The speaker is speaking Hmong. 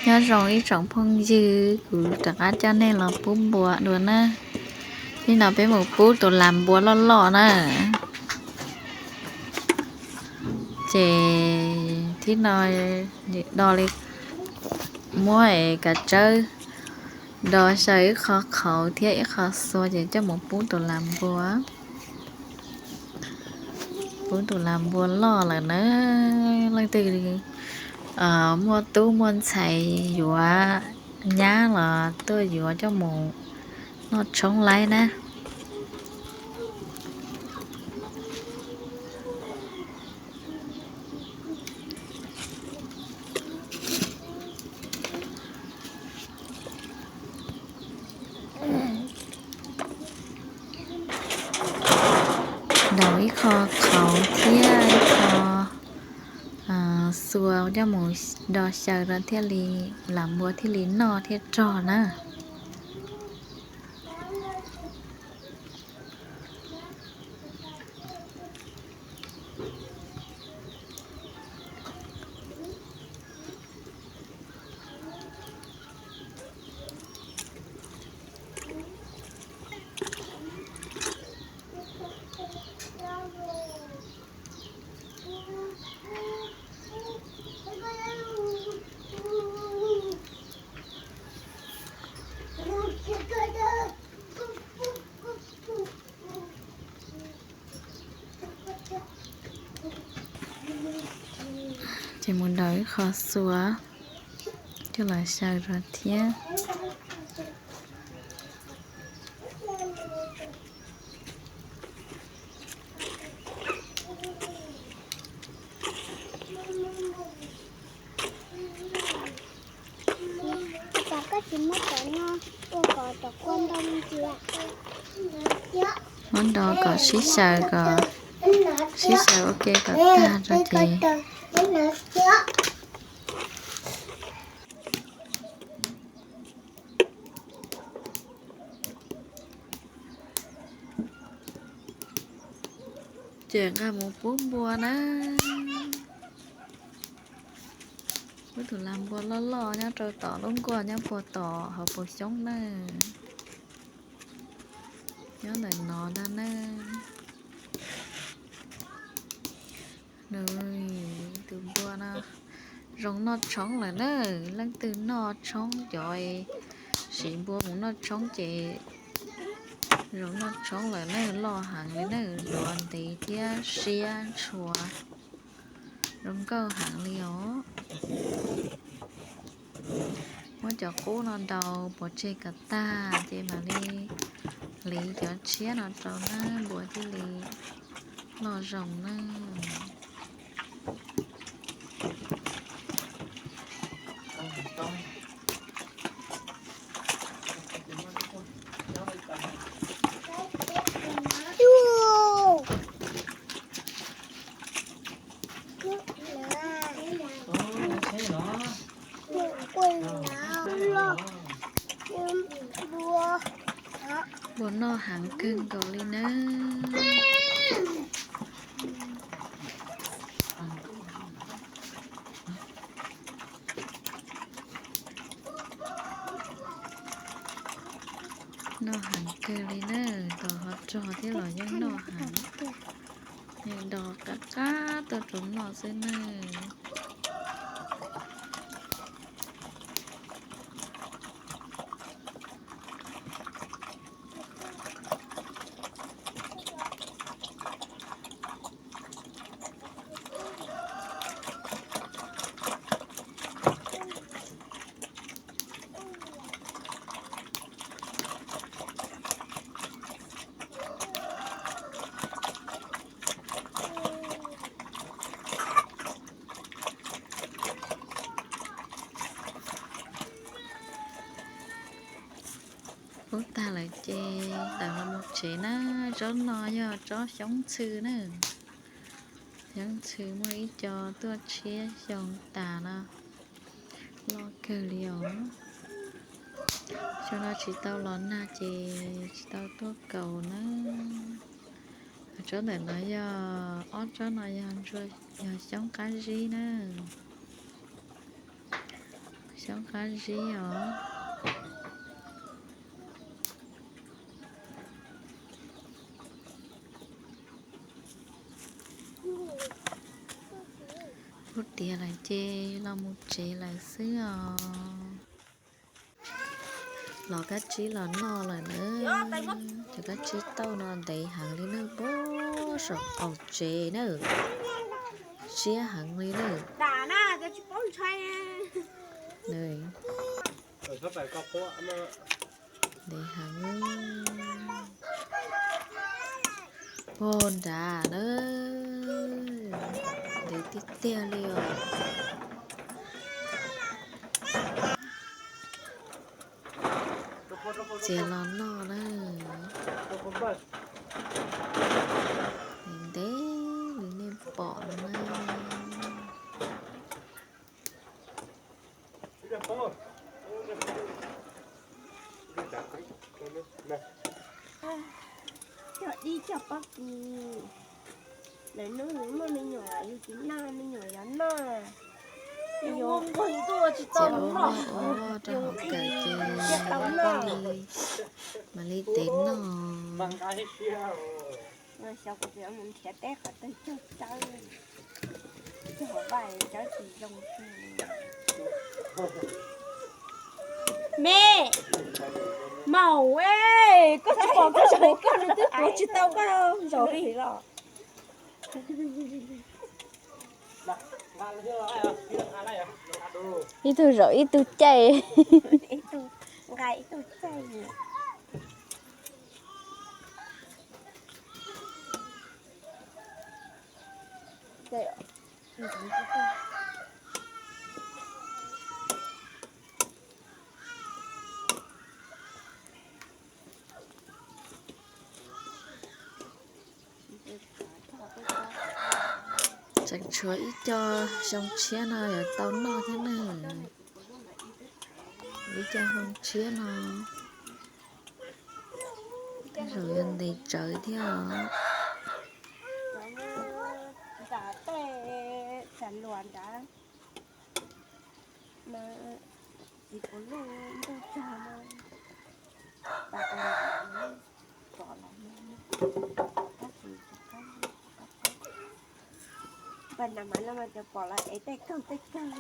Nyob zoo ib tsoom phooj ywg, kuv rov qab coj nej los pub npua dua na. Nim no peb mus pub tus las npua loj loj na. Ces nim no do li, muab kav tsawb do xyaw ib qho qhauv thiab ib qho xua ces coj mus pub tus las npua. Pub tus las npua loj lawm na. Leej twg muaj tub muaj ntxhais yuav nyab los tuaj yuav coj mus noj tshoob laib na. Do ib qho qhauv thiab ib qho xua coj mus do xyaw rau thiaj li, las npua thiaj li noj thiaj rog na. Ces mus do ib qho xua coj los xyaw rau thiab. Muab do kom sib xyaw, kom sib xyaw ua ke kom tag rau ces ces nqa mus pub npua na. Pub tus las npua loj loj nyob rau tom lub nkuaj nyob puag tom hauv paus xyoob na. Nyob ntawm no ntag na. Tus npua no zoo noj tshoob lawm na. Leej twg noj tshoob, cov siv npua mus noj tshoob ces zoo noj tshoob lawm na, loj heev li na, duav ntev thiab siab ntshua, zoo nkauj heev li os. Muab cov qub no ntaus pov tseg kom tag ces mam li hliv cov tshiab no rau na, npua thiaj li loj zoo na. Npua noj heev kawg nkaus li na. Noj heev kawg li na, tos ho rog thiab los yeej noj heev. Yeej do qab qab tuaj rau noj xwb na. Pub tag lawm ces tawm los mus tsev na. Tsob no yog tsob xyoob ntxhw na. Xyoob ntxhw muaj ib co tuaj tshiab xyoo tas no, loj kawg li os. Xyoo no tsis tau los nag ces tsis tau tuaj kaus na. Tsob ntawm no yog, ob tsob no yog ntsuag, yog xyoob qab zib na. Cov qab zib os. Lub tiav lawm ces los mus tsev lawm xwb os. Los kab tsib los noj lawm na. Cov kab tsib tauj no ntev heev li na, puag saum qaum tsev na. Siab heev li na. Ntev heev. Puag nrad na. Ntev tiag tiag li os. Txiav los noj na. Ntev li nej pom no na. Cog dib cog pob kws, lawv hnub nws muaj me nyuam yus tsis noj, me nyuam yuav noj. Yus ua nqug ntuj tsis tau noj, yus qhib thiaj tau noj. Mam li tev noj. Xyov kuv tseem mus nrhiav teb qhov twg cog tsawb, cog vaj tsawb tsis zoo. Me, maum, koj tsis pom koj zaum koj nws twb tuav tsis tau koj zaum li los. Ib tug zaum ib tug caij. Ib tug nqa ib tug caij. Tseem tshuav ib co xyoo tshiab no yuav tau noj thiab na. Ib co xyoo tshiab no tej zaum yuav ntev tsawv thiab os. Pab nam mas no mas cov pom los ev tej kawg tej kawg.